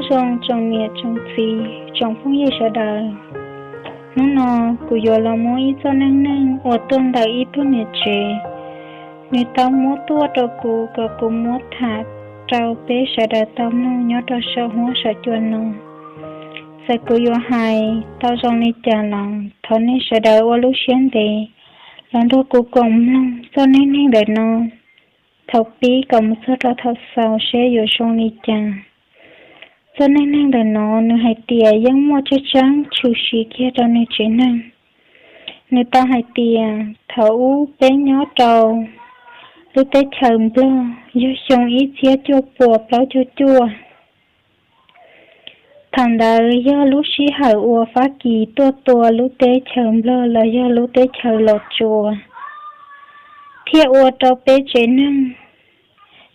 Zoo tsoom niam tsoom txiv tsoom phooj ywg sawv daws, hnub no kuv yuav los muab ib txoj neej neeg uas tuaj ntawm ib tug niam tsev, nws tau muab tuaj rau kuv kom kuv muab tham rau peb sawv daws tau mloog nyob rau saum huab saum cua no. Txawm kuv yuav hais tau zoo li cas los thov nej sawv daws ua lub siab ntev los nrog kuv koom mloog txoj neej neeg ntawm no thaum pib kom mus txog rau thaum xaus seb yuav zoo li cas. Txoj neej neeg ntawm no nws hais tias yeej muaj tseeb tseeb tshwm sim kiag rau nws tsev neeg. Nws tau hais tias thaum ub peb nyob rau lub teb chaws Nplog yog xyoo ib txhiab cuaj puas plaub caug cuaj. Thaum ntawd yog lub sij hawm uas Fab Kis tuaj tua lub teb chaws Nplog los yog lub teb chaws Los Tsuas, thiaj ua rau peb tsev neeg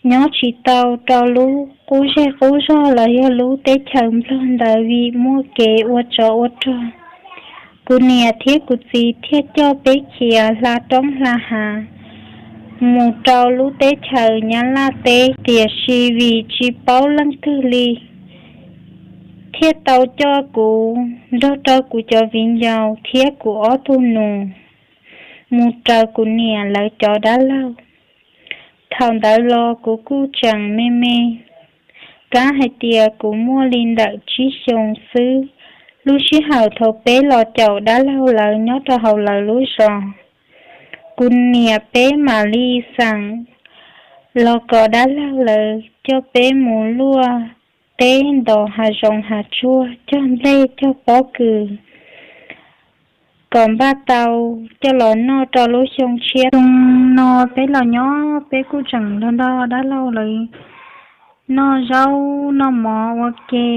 nyob tsis tau rau lub qub zej qub zog los yog lub teb chaws Nplog ntawd vim muaj kev ua tsov ua rog. Kuv niam thiab kuv txiv thiaj coj peb khiav hla roob hla hav mus rau lub teb chaws Nyab Laj teb, tiam sis vim tsis paub leej twg li, thiaj tau coj kuv nrog rau kuv cov viv ncaus thiab kuv ob tug nus mus raws kuv niam lawv cov dab laug. Thaum ntawd los kuv kuj tseem me me, kab hais tias kuv muaj li ntawm tsib xyoo xwb. Lub sij hawm thaum peb los caum dab laug lawv nyob rau hauv lawv lub zos, kuv niam peb mam li xeem los kom dab laug lawv coj peb mus luaj teb ntos hav zoov hav tsuag, cog nplej cog pob kws kom npaj tau coj los noj rau lub xyoo tshiab. Xyoo no peb los nyob peb kuj tseem nrog nrog dab laug lawv noj zaub noj mov ua ke,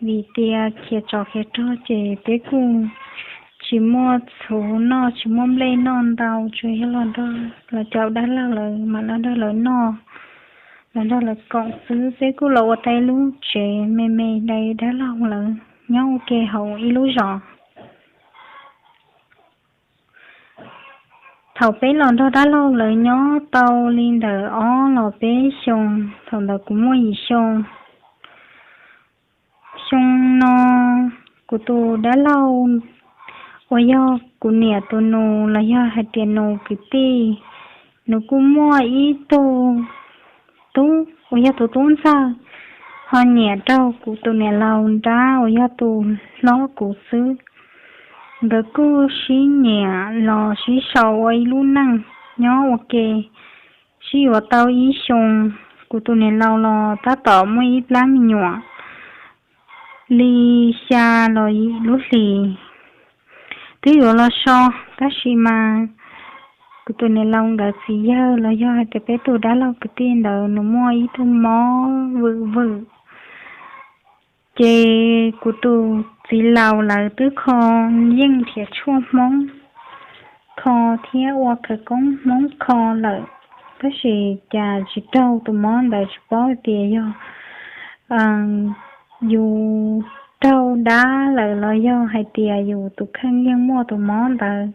vim tias khiav tsov khiav rog ces peb kuj tsis muaj txhuv noj tsis muaj nplej noj ntau, tsuas yog los nrog los caum dab laug lawv mam los nrog lawv noj, los nrog lawv koom xwb. Peb kuj los ua tau ib lub tsev me me dai dab laug lawv nyob ua ke hauv ib lub zos. Thaum peb los nrog dab laug lawv nyob tau li ntawm ob los peb xyoo, thaum ntawd kuv muaj yim xyoo. Xyoo no kuv tus dab laug uas yog kuv niam tus nus los yog hais tias nus kwv tij, nws kuj muaj ib tug tub uas yog tus tub ntxawg, ho nyiam raug kuv tus niam laus nrab uas yog tus hlob kuv xwb. Nkawd kuj sib nyiam los sib sau ua ib lub neej nyob ua ke, sib yuav tau ib xyoo. Kuv tus niam laus los tab tom muaj ib plab me nyuam li xya los yim lub hlis, twb yuav los so, tab sis mas kuv tus niam laus nkawd txiv yawg los yog hais tias peb tus dab laug kwv tij ntawd nws muaj ib tug mob vwm vwm. Ces kuv tus txiv laus lawv twb kho yeej nrhiav tshuaj Hmoob kho thiab ua khawv koob Hmoob kho lawm, tab sis cas tsis raug tus mob ntawd, tsis paub tias yog yus raug dab lawm los yog hais tias yus tus kheej yeej muaj tus mob ntawd.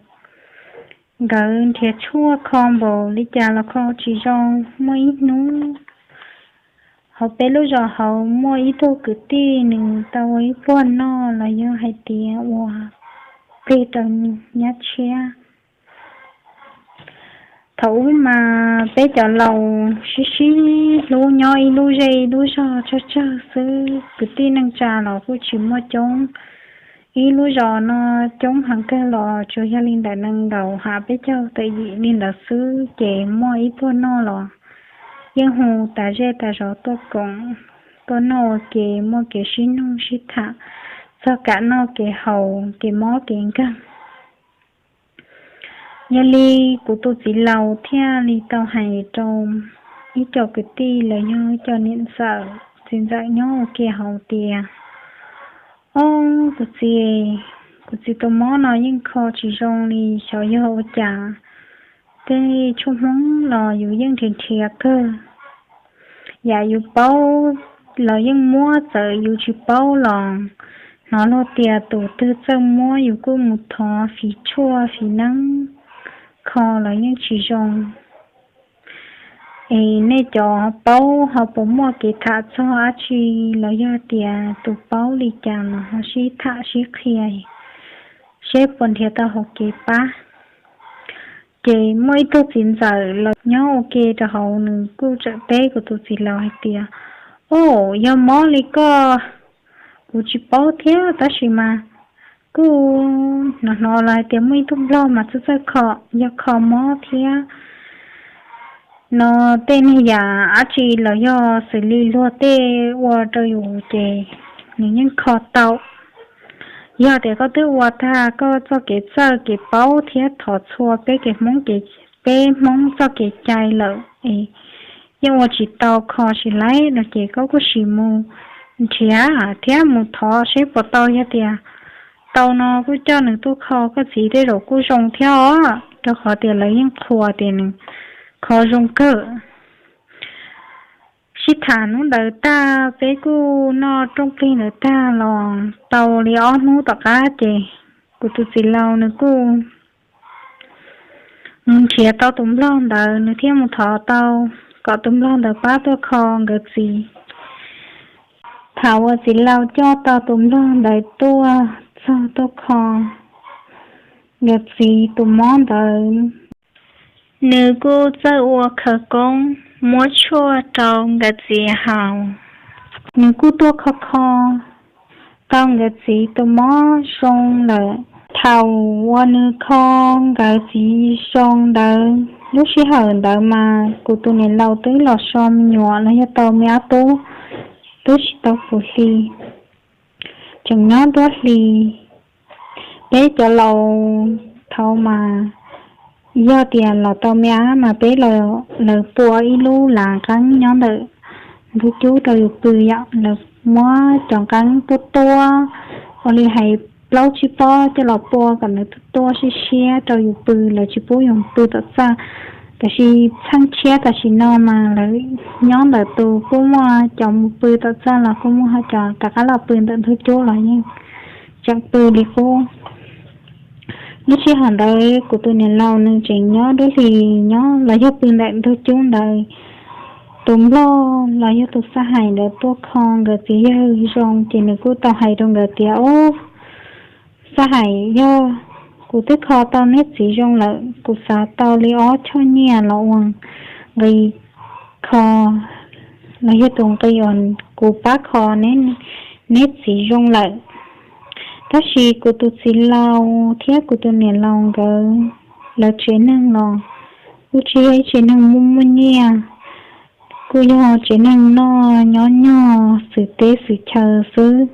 Nkawd nrhiav tshuaj kho npaum li cas los kho tsis zoo. Muaj ib hnub hauv peb lub zos hauv muaj ib tug kwv tij, nws tau ua ib pluag noj los yog hais tias ua plig rau nyab tshiab. Thaum ub mas peb cov laus sib sib hlub nyob ib lub zej ib lub zog tsawg tsawg xwb, kwv tij neej tsa los kuj tsis muaj coob. Ib lub zos no coob heev kawg los tsuas yog li ntawm nees nkaum ham peb caug tawm yim li ntawd xwb, ces muaj ib pluag noj los yeej hu tas zej tas zos tuaj koom, tuaj noj ua ke, muaj kev sib nug sib tham txog kev noj kev haus, kev mob kev nkeeg. Yog li kuv tus txiv laus thiaj li tau hais rau ib co kwv tij los yog ib co niam ntxawm txiv ntxawm nyob ua ke hauv tias, Ob, kuv txiv, kuv txiv tus mob no yeej kho tsis zoo li, xyov yog ua cas. Tej tshuaj Hmoob los yus yeej nrhiav nrhiav kawg, yam yus paub los yeej muab, txawm yus tsis paub los hnov luag tias tus twg txawj muab yus kuj mus thov fiv tshuaj fiv neeb kho los yeej tsis zoo. Es nej cov paub ho puas muaj kev tham txog dab tsi los yog tias tus paub li cas los ho sib tham sib qhia seb puas nrhiav tau hauv kev pab. Ces muaj ib tug txiv ntxawm los nyob ua ke rau hauv, nws kuj txawm teb kuv tus txiv laus hais tias, Au, yog mob li koj, kuv tsis paub thiab, tab sis mas kuj hnov hnov los hais tias muaj ib tug nplog mas txawj txawj kho, yog kho mob thiab no tej niag yam dab tsi los yog xws li luag tej ua rau yus ces nws yeej kho tau. Yog tias koj twb ua tag koj txoj kev txawj kev paub thiab thov txhua peb kev Hmoob, peb Hmoob txoj kev cai lawm es yeej ua tsis tau kho tsis laib no ces koj kuj sim mus nrhiav thiab mus thov seb puas tau. Yog tias tau no kuj coj nws tuaj kho koj txiv tej zaum kuj zoo thiab os, rau qhov tias lawv yeej qhuas tias nws kho zoo kawg. Sib tham hnub ntawd tag, peb kuj noj rooj plig ntawd tag los tau li ob hnub tom qab ces kuv tus txiv laus nws kuj mus nrhiav tau tus nplog ntawd, nws thiaj mus thov tau kom tus nplog ntawd pab tuaj kho nkawd txiv. Thaum uas txiv laus coj tau tus nplog ntawd tuaj txog tuaj kho nkawd txiv tus mob ntawd, nws kuj txawj ua khawv koob muab tshuaj rau nkawd txiv haus. Nws kuj tuaj kho kho tau nkawd txiv tus mob zoo lawm. Thaum uas nws kho nkawd txiv zoo ntawd, lub sij hawm ntawd mas kuv tus niam laus twb los so me nyuam los yog tau me ab tub, twb tsis tau puv hli, tseem nyob nruab hli. Peb cov laus thaud mas yog tias los tau me ab mas peb, lawv pua ib lub lav qeeb nyob ntawm ntug cub rau yus pw yom, lawv muab cov qeeb tuab tuab, ua li hais plaub tsib pob coj los pua kom nws tuab tuab siab siab rau yus pw, lawv tsis pub yus pw tom txaj. Tab sis txheej tshiab tam sim no mas lawv nyob ntawm tus kuj muaj cov mus pw tom txaj los kuj muaj, ho cov rov qab los pw ntawm ntug cub los yeej tseem pw li qub. Lub sij hawm ntawd kuv tus niam laus nws tseem nyob nruab hlis nyob los yog pw ntawm ntug cub ntawd. Tus nplog los yog tus xab hais ntawd tuaj kho nkawd txiv yawg zoo ces nws kuj tau hais rau nkawd tias, Au, xab hais, yog kuv twb kho tau neb txiv zoo lawm, kuv xav tau li ob choj nyiaj los ua nqi kho los yog tus nqi uas kuv pab kho neb txiv zoo lawm. Tab sis kuv tus txiv laus thiab kuv tus niam laus nkawd, lawv tsev neeg los kuj tsis yog ib tsev neeg muaj muaj nyiaj, kuj yog tsev neeg noj nyob nyog xwm teb xwm chaw xwb.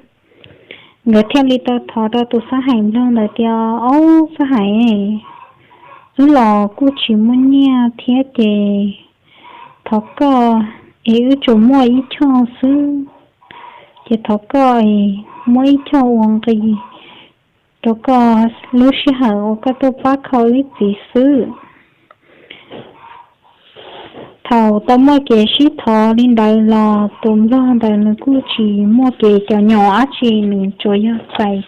Nkawd thiaj li tau thov rau tus xab hais nplog ntawd tias, Au, xab hais, wb los kuj tsis muaj nyiaj thiab ces thov koj, es wb tsuas muaj ib choj xwb, ces thov koj es muab ib choj ua nqi rau koj lub sij hawm uas koj tuaj pab kho wb txiv xwb. Thaum tau muaj kev sib thov li ntawd los tus nplog ntawd nws kuj tsis muaj kev cov nyom dab tsi, nws tsuas yog txais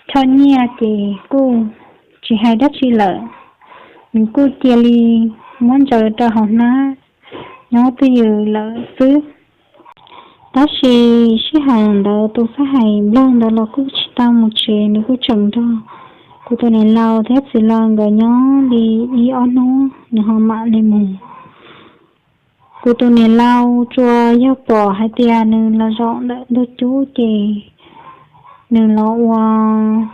choj nyiaj ces kuj tsis hais dab tsi lawm. Nws kuj cia li muab ntsaws rau hauv hnab nyob twj ywm lawm xwb. Tab sis sij hawm ntawd tus xab hais nplog ntawd los kuj tsis tau mus tsev, nws kuj tseem nrog kuv tus niam laus thiab txiv laus nkawd nyob li ib ob hnub nws ho mam li mus. Kuv tus niam laus tsuas yog pom hais tias nws los zaum ntawm ntug cub ces nws los ua,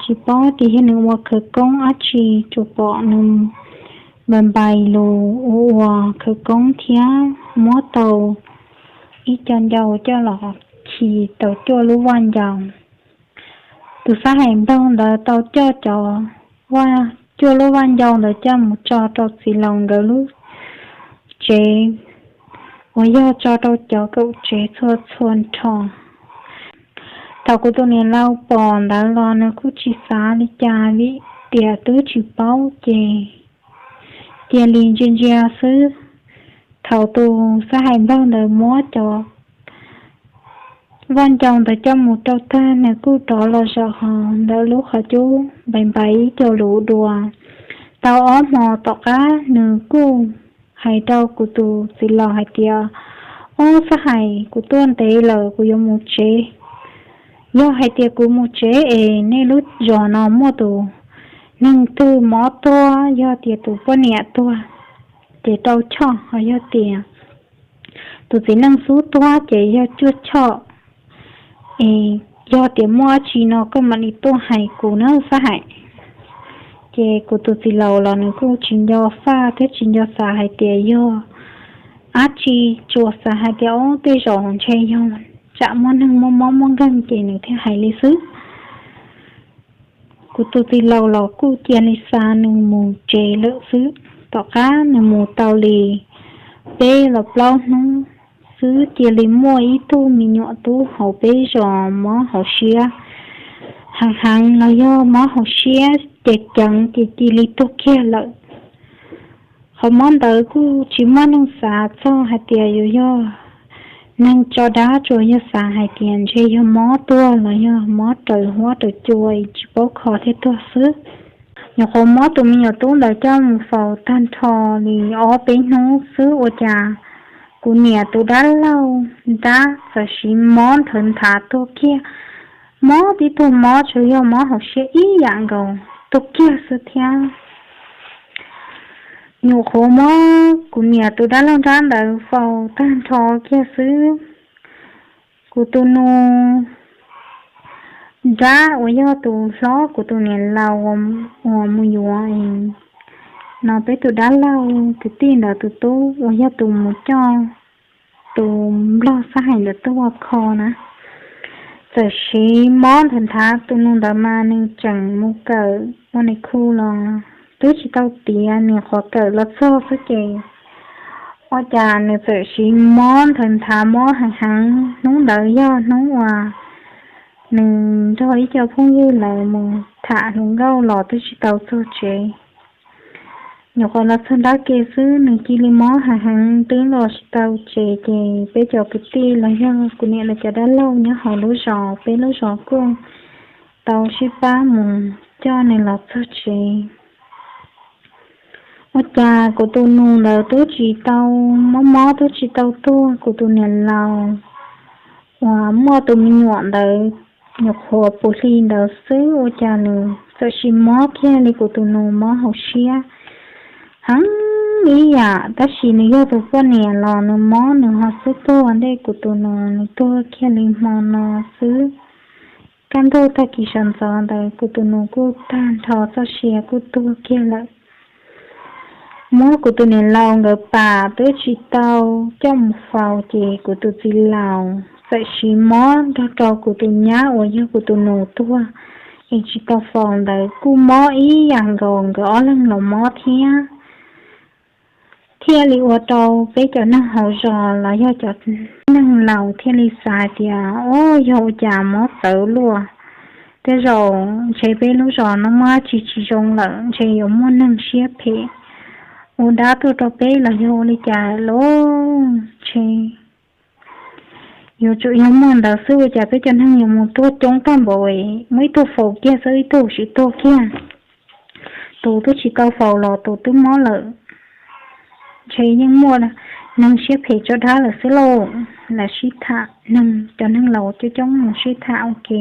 tsis paub tias yog nws ua khawv koob dab tsi, tsuas pom nws npais npais lus ua ua khawv koob thiab muab tau ib co ncau coj los khi tau cuaj lub vaj ncau. Tus xab hais nplog ntawd tau coj cov vaj, cuaj lub vaj ncau ntawd coj mus tso rau txiv laus nkawd lub tsev uas yog tso rau cov kaum tsev txhua txhua nrho. Thaum kuv tus niam laus pom ntawd los nws kuj tsis xav li cas vim tias twb tsis paub ces cia li ntsia ntsia xwb. Thaum tus xab hais nplog ntawd muab cov vaj ncau ntawd coj mus rau tag nws kuj rov los zaum hauv ntawm lub qhov cub npais npais ib co lus dua. Tau ob hmo tom qab nws kuj hais rau kuv tus txiv laus hais tias, Ob, xab hais, kuv tuaj ntev lawm, kuv yuav mus tsev. Yog hais tias kuv mus tsev es nej lub zos no muaj tus neeg twg mob tuag, yog tias tus poj niam tuag ces rau choj, ho yog tias tus txiv neej xub tuag ces yog cuaj choj. Es yog tias muaj dab tsi no koj mam li tuaj hais kuv na, xab hais. Ces kuv tus txiv laus los nws kuj tsis nco faj thiab tsis nco xav hais tias yog dab tsi, tsuas xav hais tias, Ob, tej zaum ntshe yog tsam muaj neeg muaj mob muaj nkeeg, ces nws thiaj hais li xwb. Kuv tus txiv laus los kuj cia li xa nws mus tsev lawm xwb. Tom qab nws mus tau li peb los plaub hnub xwb, cia li muaj ib tug me nyuam tub hauv peb zos mob hauv siab heev heev los yog mob hauv siab ces ceev ces cia li tuag kiag lawm. Qhov mob ntawd kuj tsis muaj neeg xav txog hais tias yuav yog neeg tso dab, tsuas yog xav hais tias ntshe yog mob tuag los yog mob raws huab raws cua tsis paub kho thiab tuag xwb. Nyuam qhuav muab tus me nyuam tub ntawd coj mus faus tag nrho li ob peb hnub xwb, ua cas kuv niam tus dab laug nrab txawm sis mob nthawv nthav tuag kiag. Mob tib tug mob tsuas yog mob hauv siab ib yam nkaus tuag kiag xwb thiab. Nyuam qhuav muab kuv niam tus dab laug nrab ntawd faus tag nrho kiag xwb, kuv tus nus nrab uas yog tus hlob kuv tus niam laus uas mus yuav no peb tus dab laug kwv tij ntawd tus tub uas yog tus mus coj tus nplog xab hais ntawd tuaj ua kho na, txawm sis mob nthawv nthav. Tus nus ntawd mas nws tseem mus kawm ua ni khu los twb tsis tau tiav, nws qhuav kawm los txog xwb ces ua cas nws txawm sis mob nthawv nthav mob heev heev. Hnub ntawd yog hnub uas nws nrog ib co phooj ywg lawv mus tham hluas nkauj los twb tsis tau txog tsev. Nyuam qhuav los txog nrab ke xwb nws cia li mob heev heev twb los tsis tau tsev, ces peb cov kwv tij los yog kuv niam lawv cov dab laug nyob hauv lub zos, peb lub zos kuj tau sib pab mus coj nws los txog tsev. Ua cas kuv tus nus ntawd twb tsis tau mob mob twb tsis tau tuag, kuv tus niam laus uas muaj tus me nyuam ntawd nyuam qhuav puv hli ntawd xwb, ua cas nws txawm sis mob kiag li kuv tus nus mob hauv siab heev ib yam. Tab sis nws yog tus poj niam los nws mob nws ho xub tuag ua ntej kuv tus nus, nws tuag kiag li hmo no xwb. Kaj ntug tag kis sawv ntxov ntawd kuv tus nus kuj tag nrho txoj sia kuj tuag kiag lawm. Muab kuv tus niam laus nkawd pam twb tsis tau coj mus faus, ces kuv tus txiv laus txawm sis mob nrog rau kuv tus nyab uas yog kuv tus nus tuag, es tsis tau faus ntawd kuj mob ib yam nkaus nkawd ob leeg los mob thiab. Thiaj li ua rau peb cov neeg hauv zos los yog cov neeg laus thiaj li xav tias, Ob, yog ua cas mob txawv luaj? Tej zaum ntshe peb lub zos no muaj dab tsi tsis zoo lawm, ntshe yuav muaj neeg siab phem ua dab tuaj rau peb los yog ua li cas lawm lauj? Ntshe yuav tsum yog muaj ntawd xwb, ua cas peb cov neeg yuav mus tuag coob tag npaum, muaj ib tug faus kiag xwb ib tug tsis tuag kiag. Tus twb tsis tau faus los tus twb mob lawm. Ntshe yeej muaj neeg siab phem tso dab lawm xwb lauj. Lawv sib tham, neeg, cov neeg laus coob coob mus sib tham ua ke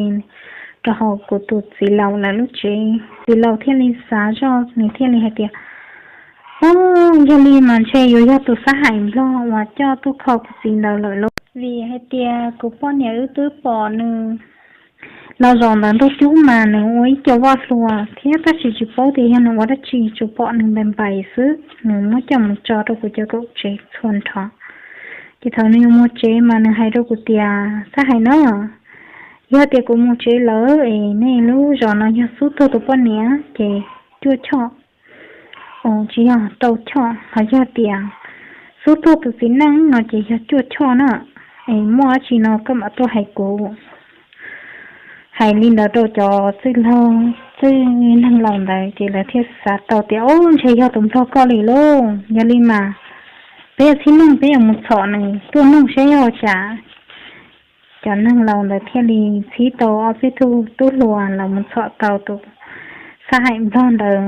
rau hauv kuv tus txiv laus lawv lub tsev. Txiv laus thiaj li xav zoj, nws thiaj li hais tias, Ob, yog li mas ntshe yuav yog tus xab hais nplog uas coj tuaj kho kuv txiv ntawd lawm lauj. Vim hais tias kuv poj niam wb twb pom nws los zaum ntawd ntug cub mas nws ua ib co vaj hlua thiab, tab sis tsis paub tias yog nws ua dab tsi, tsuas pom nws npais npais xwb. Nws muab coj mus tso rau kuv cov kaum tsev txhua nrho. Ces thaum nws yuav mus tsev mas nws hais rau kuv tias, Xab hais na, yog tias kuv mus tsev lawm es nej lub zos no yog xub tuag tus poj niam ces cuaj choj, tsis yog rau choj, ho yog tias xub tuag tus txiv neej no ces yog cuaj choj na. Es muaj dab tsi no koj mam tuaj hais kuv. Hais li ntawd rau cov txwj laug, txwj neeg laus ntawd ces lawv thiaj xav tau tias, Ub, ntshe yog tus nplog koj li lauj. Yog li mas peb yuav txhib neeg, peb yuav mus txhom nws tuaj nug saib yog cas. Cov neeg laus ntawd thiaj li txhib tau ob peb tug tub hluas los mus txhom tau tus xab hais nplog ntawd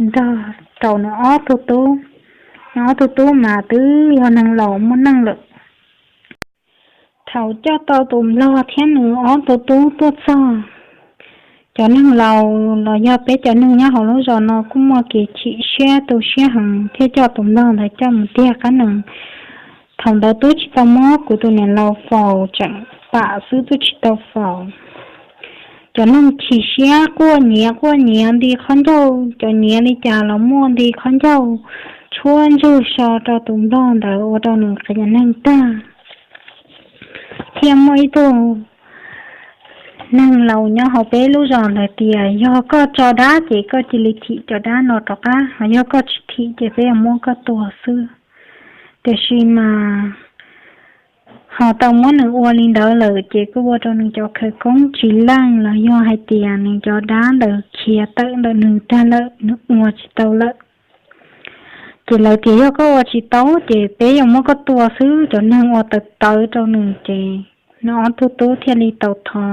nrog rau nws ob tug tub. Nws ob tug tub mas twb yog neeg laus muaj neej lawm. Thaum coj tau tus nplog thiab nws ob tug tub tuaj txog, cov neeg laus los yog peb cov neeg nyob hauv lub zos no kuj muaj kev chim siab tu siab heev thiaj coj tus nplog ntawd coj mus tiag qab nees. Thaum ntawd twb tsis tau muab kuv tus niam laus faus, tseem pam xwb twb tsis tau faus. Cov neeg chim siab quaj nyiav quaj nyiav nti qhov ncauj, cov nyiav li cas los muaj nti qhov ncauj, tshuab ntswg so rau tus nplog ntawd ua rau nws qias neeg tag. Thiaj muaj ib tug neeg laus nyob hauv peb lub zos ntawd tias yog koj tso dab ces koj cia li thim cov dab no rov qab, ho yog koj tsis thim ces peb yuav muab koj tua xwb. Tiam sis mas ho tau muab nws ua li ntawd lawm ces kuj ua rau nws cov khawv koob tsis leej los yog hais tias nws cov dab ntawd khiav tawm ntawm nws tag lawm, nws ua tsis tau lawm. Ces lawv tias yog koj ua tsis tau ces peb yuav muab koj tua xwb. Cov neeg ua tawv tawv rau nws ces nws ob tug tub thiaj li tau thov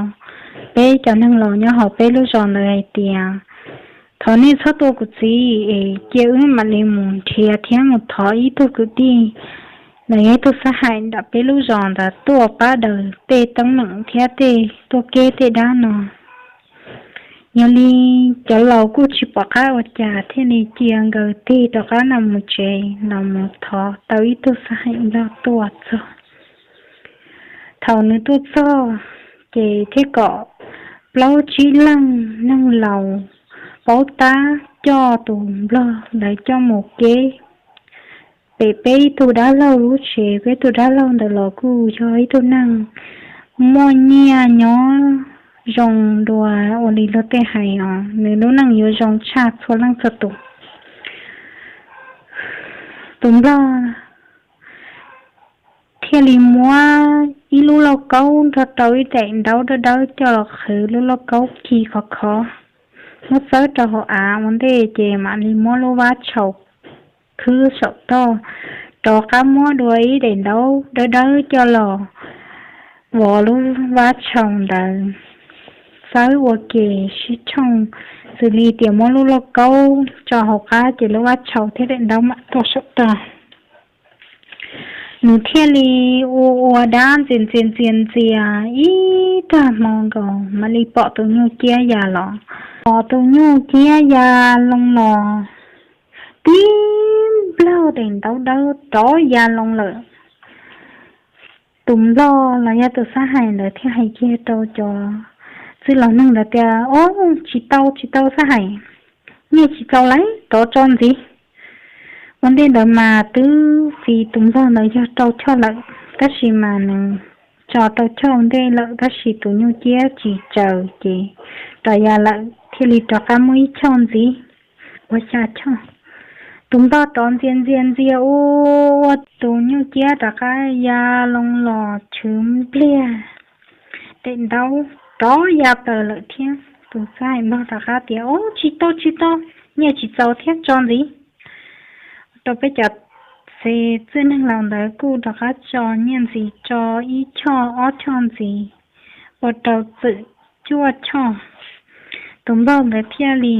peb cov neeg laus nyob hauv peb lub zos ntawd hais tias thov nej txhob tua kuv txiv es cia wb mam li mus nrhiav thiab mus thov ib tug kwv tij los yog ib tug xab hais nram peb lub zos ntawd tuaj pab daws tej teeb meem thiab tej tuaj keb tej dab no. Yog li cov laus kuj tsis pom qab ua cas thiaj li cia nkawd tig rov qab los mus tsev los mus thov tau ib tug xab hais nplog tuaj txog. Thaum nws tuaj txog ces thiaj kom plaub tsib leeg neeg laus paub tab coj tus nplog ntawd coj mus keb pem peb ib tug dab laug lub tsev. Peb tug dab laug ntawd los kuj yog ib tug neeg muaj nyiaj nyob zoo dua ua li luag tej hais os, nws lub neej yuav zoo tshaj txhua leej txhua tus. Tus nplog thiaj li muab ib lub lauj kaub nrog rau ib daim ntaub dawb dawb coj los qhwv lub lauj kaub khi khov khov, muab txawb rau hauv av ua ntej ces mam li muab lub vab tshaus khwb saum toj, rov qab muab dua ib daim ntaub dawb dawb coj los vov lub vab tshaus ntawd, txawb ua ke sib tshooj, xws li tias muab lub lauj kaub tso hauv qab ces lub vab tshaus thiab daim ntaub mam tuaj saum toj. Nws thiaj li ua ua dab ntxias ntxias ntxias ntxias ib tag hmo nkaus mam li pom tus nyuj ciab ya los. Pom tus nyuj ciab ya loo los, tib nplaug daim ntaub dawb rov ya loo lawm. Tus nplog los yog tus xab hais ntawd thiaj hais kiag rau cov txwj laus neeg ntawd tias, Ob, tsis tau, tsis tau xab hais, nyiaj tsis txaus lawm, rov tso ntxiv. Ua ntej ntawd mas twb txiv tus nplog ntawd yog rau choj lawm, tab sis mas nws tso tau choj ua ntej lawm tab sis tus nyuj ciab tsis tsaws ces rov ya lawm thiaj li rov qab muab ib choj ntxiv, ua xya choj. Tus nplog rov ntxias ntxias ntxias ua ua tus nyuj ciab rov qab ya loo los tshwv npliag, daim ntaub rov ya plaws lawm thiab. Tus xab hais nplog rov qab tias, Ob, tsis tau, tsis tau, nyiaj tsis txaus thiab, tso ntxiv. Rau peb cov txiv txwj neeg laus ntawd kuj rov qab tso nyiaj ntxiv, tso ib choj ob choj ntxiv, ua rau txwm cuaj choj. Tus nplog ntawd thiaj li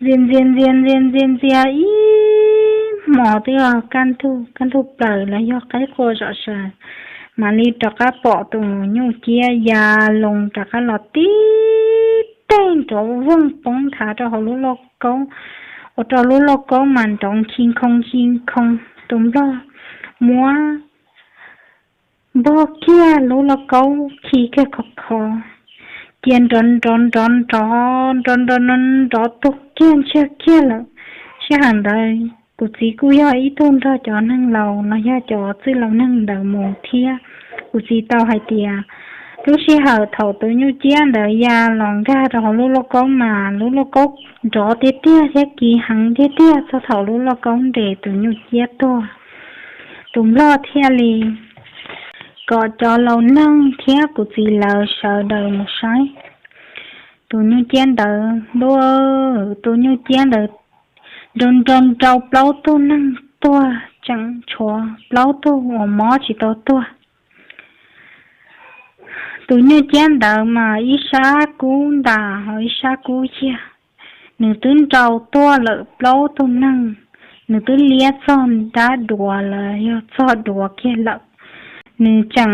ntxias ntxias ntxias ntxias ntxias ntxias ib hmos twb yog kaj ntug, kaj ntug plaws los yog qaib qua zom zaws, mam li rov qab pom tus nyuj ciab ya loo rov qab los tib teg nrov voog poob nthav rau hauv lub lauj kaub, ua rau lub lauj kaub mas nrov khi nkhoo khi nkhoo. Tus nplog muab npog kiag lub lauj kaub khi kiag khov khov, cia nrov nrov nrov nrov nrov nrov nrov tuag kiag ntsiag kiag lawm. Sij hawm ntawd kuv txiv kuj yog ib tug nrog cov neeg laus los yog cov txwj laus neeg ntawd mus thiab. Kuv txiv tau hais tias lub sij hawm thaum tus nyuj ciab ntawd ya los nkag rau hauv lub lauj kaub mas lub lauj kaub nrov tiag tiag thiab kiv heev tiag tiag txog thaum lub lauj kaub nres tus nyuj ciab tuag. Tus nplog thiaj li kom cov laus neeg thiab kuv txiv lawv sawv daws mus saib. Tus nyuj ciab ntawd lub, tus nyuj ciab ntawd nrau nrau nrau plaub tug neeg tuag, tseem tshuav plaub tug uas mob tsis tau tuag. Tus nyuj ciab ntawd mas ib sab kub ntas ho ib sab kub yag, nws twb nrau tuag lawm plaub tug neeg. nws twb liab txog nrab duav los yog txog duav kiag lawm. Nws tseem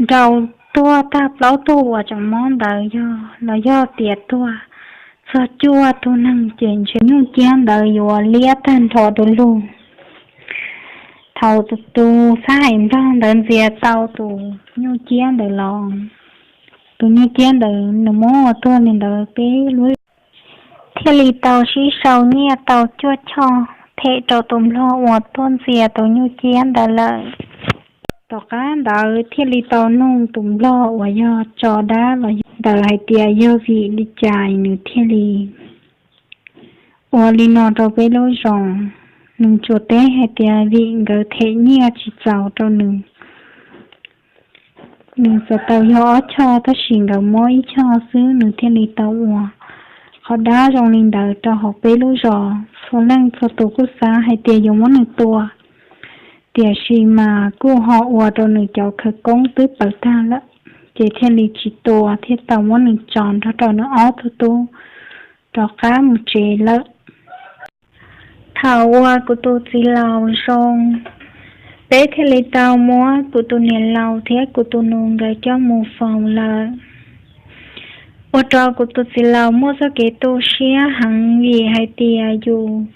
nrau tuag tag plaub tug uas tseem mob ntawd yog los yog tias tuag txog cuaj tug neeg ces ntshe nyuj ciab ntawd yuav liab tag nrho du lug. Thaum tus xab hais nplog ntawd ntxias tau tus nyuj ciab ntawd los, tus nyuj ciab ntawd nws muab ua tuag li ntawd peb lub, thiaj li tau sib sau nyiaj tau cuaj choj them rau tus nplog uas tuaj ntxias tus nyuj ciab ntawd lawm. Tom qab ntawd thiaj li tau nug tus nplog uas yog tso dab los ntawd hais tias yog vim li cas nws thiaj li ua li no rau peb lub zos. Nws tsuas teb hais tias vim nkawd them nyiaj tsis txaus rau nws. Nws txawm tau yog ob choj tab sis nkawd muab ib choj xwb nws thiaj li tau ua qhov dab zoo li ntawd rau hauv peb lub zos. Txhua leej txhua tus kuj xav hais tias yuav muab nws tua, tiam sis mas kuj ho ua rau nws cov khawv koob twb pawv tag lawm, ces thiaj li tsis tua thiaj tau muab nws tso nrog rau nws ob tug tub rov qab mus tsev lawm. Thaum uas kuv tus txiv laus zoo, peb thiaj li tau muab kuv tus niam laus thiab kuv tus nus nkawd coj mus faus lawm. Ua rau kuv tus txiv laus muaj txoj kev tu siab heev vim hais tias yus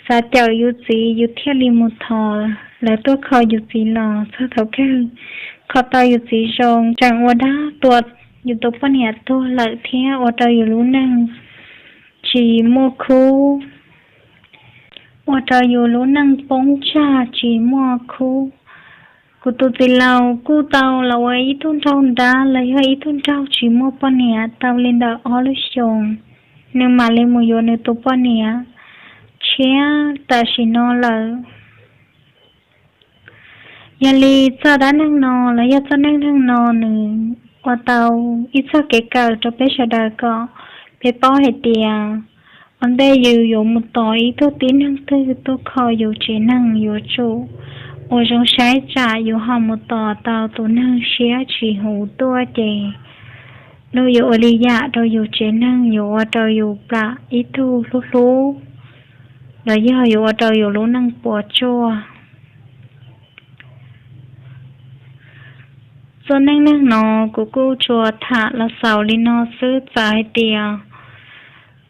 xav cawm yus txiv yus thiaj li mus thov lawv tuaj kho yus txiv los txog thaum kawg kho tau yus txiv zoo tseem ua dab tua yus tus poj niam tuag lawm thiab ua rau yus lub neej tsis muaj khub, ua rau yus lub neej poob tsag tsis muaj khub. Kuv tus txiv laus kuj tau los ua ib tug nraug nrab los yog ib tug nraug tsis muaj poj niam tau li ntawm ob lub xyoos, nws mam li mus yuav nws tus poj niam tshiab tam sim no lawm. Yog li txoj dab neeg no los yog txoj neej neeg no nws ua tau ib txoj kev kawm rau peb sawv daws kom peb paub hais tias ua ntej yus yuav mus tos ib tug tib neeg twg tuaj kho yus tsev neeg yuav tsum ua zoo saib tsam yus ho mus tos tau tus neeg siab tsis huv tuaj ces luag yuav ua li yam rau yus tsev neeg yuav ua rau yus plam ib tug hlub hlub los yog yuav ua rau yus lub neej puas tsuaj. Txoj neej neeg no kuv kuj tsuas tham los xaus li no xwb, txawm hais tias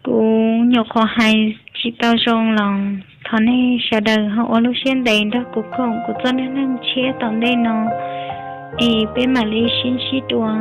kuv nyuam qhuav hais tsis tau zoo los thov nej sawv daws ho ua lub siab ntev nrog kuv koom kuv txoj neej neeg tshiab tom ntej no es peb mam li sib ntsib dua.